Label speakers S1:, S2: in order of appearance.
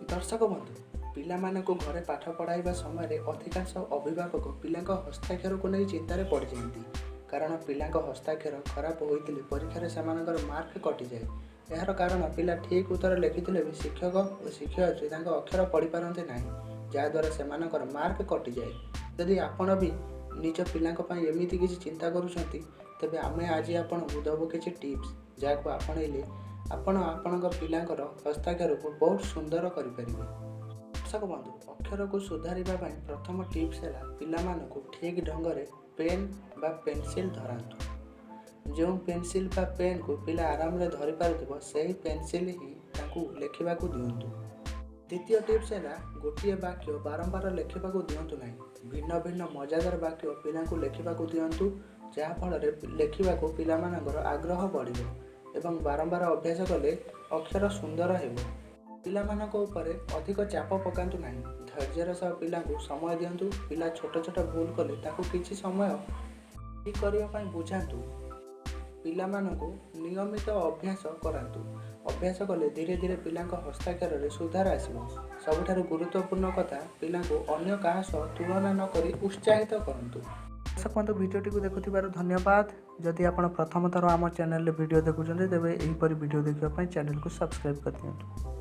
S1: ଦର୍ଶକ ବନ୍ଧୁ, ପିଲାମାନଙ୍କୁ ଘରେ ପାଠ ପଢ଼ାଇବା ସମୟରେ ଅଧିକାଂଶ ଅଭିଭାବକ ପିଲାଙ୍କ ହସ୍ତାକ୍ଷରକୁ ନେଇ ଚିନ୍ତାରେ ପଡ଼ିଯାଆନ୍ତି। କାରଣ ପିଲାଙ୍କ ହସ୍ତାକ୍ଷର ଖରାପ ହୋଇଥିଲେ ପରୀକ୍ଷାରେ ସେମାନଙ୍କର ମାର୍କ କଟିଯାଏ। ଏହାର କାରଣ ପିଲା ଠିକ୍ ଉତ୍ତର ଲେଖିଥିଲେ ବି ଶିକ୍ଷକ ଓ ଶିକ୍ଷୟିତ୍ରୀ ତାଙ୍କ ଅକ୍ଷର ପଢ଼ିପାରନ୍ତି ନାହିଁ, ଯାହାଦ୍ୱାରା ସେମାନଙ୍କର ମାର୍କ କଟିଯାଏ। ଯଦି ଆପଣ ବି ନିଜ ପିଲାଙ୍କ ପାଇଁ ଏମିତି କିଛି ଚିନ୍ତା କରୁଛନ୍ତି, ତେବେ ଆମେ ଆଜି ଆପଣଙ୍କୁ ଦେବୁ କିଛି ଟିପ୍ସ, ଯାହାକୁ ଆପଣେଇଲେ ଆପଣ ଆପଣଙ୍କ ପିଲାଙ୍କର ହସ୍ତାକ୍ଷରକୁ ବହୁତ ସୁନ୍ଦର କରିପାରିବେ। ଦର୍ଶକ ବନ୍ଧୁ, ଅକ୍ଷରକୁ ସୁଧାରିବା ପାଇଁ ପ୍ରଥମ ଟିପ୍ସ ହେଲା ପିଲାମାନଙ୍କୁ ଠିକ୍ ଢଙ୍ଗରେ ପେନ୍ ବା ପେନସିଲ୍ ଧରାନ୍ତୁ। ଯେଉଁ ପେନସିଲ୍ ବା ପେନ୍କୁ ପିଲା ଆରାମରେ ଧରିପାରୁଥିବ, ସେହି ପେନସିଲ୍ ହିଁ ତାଙ୍କୁ ଲେଖିବାକୁ ଦିଅନ୍ତୁ। ଦ୍ୱିତୀୟ ଟିପ୍ସ ହେଲା ଗୋଟିଏ ବାକ୍ୟ ବାରମ୍ବାର ଲେଖିବାକୁ ଦିଅନ୍ତୁ ନାହିଁ। ଭିନ୍ନ ଭିନ୍ନ ମଜାଦାର ବାକ୍ୟ ପିଲାଙ୍କୁ ଲେଖିବାକୁ ଦିଅନ୍ତୁ, ଯାହାଫଳରେ ଲେଖିବାକୁ ପିଲାମାନଙ୍କର ଆଗ୍ରହ ବଢ଼ିବ ଏବଂ ବାରମ୍ବାର ଅଭ୍ୟାସ କଲେ ଅକ୍ଷର ସୁନ୍ଦର ହେବ। ପିଲାମାନଙ୍କ ଉପରେ ଅଧିକ ଚାପ ପକାନ୍ତୁ ନାହିଁ। ଧୈର୍ଯ୍ୟର ସହ ପିଲାଙ୍କୁ ସମୟ ଦିଅନ୍ତୁ। ପିଲା ଛୋଟ ଛୋଟ ଭୁଲ କଲେ ତାକୁ କିଛି ସମୟ ଠିକ୍ କରିବା ପାଇଁ ବୁଝାନ୍ତୁ। ପିଲାମାନଙ୍କୁ ନିୟମିତ ଅଭ୍ୟାସ କରାନ୍ତୁ। ଅଭ୍ୟାସ କଲେ ଧୀରେ ଧୀରେ ପିଲାଙ୍କ ହସ୍ତାକ୍ଷରରେ ସୁଧାର ଆସିବ। ସବୁଠାରୁ ଗୁରୁତ୍ୱପୂର୍ଣ୍ଣ କଥା, ପିଲାଙ୍କୁ ଅନ୍ୟ କାହା ସହ ତୁଳନା ନକରି ଉତ୍ସାହିତ କରନ୍ତୁ। ଦର୍ଶକ ବନ୍ଧୁ, ଭିଡ଼ିଓଟିକୁ ଦେଖୁଥିବାରୁ ଧନ୍ୟବାଦ। ଯଦି ଆପଣ ପ୍ରଥମ ଥର ଆମ ଚ୍ୟାନେଲରେ ଭିଡ଼ିଓ ଦେଖୁଛନ୍ତି, ତେବେ ଏହିପରି ଭିଡ଼ିଓ ଦେଖିବା ପାଇଁ ଚ୍ୟାନେଲକୁ ସବସ୍କ୍ରାଇବ୍ କରିଦିଅନ୍ତୁ।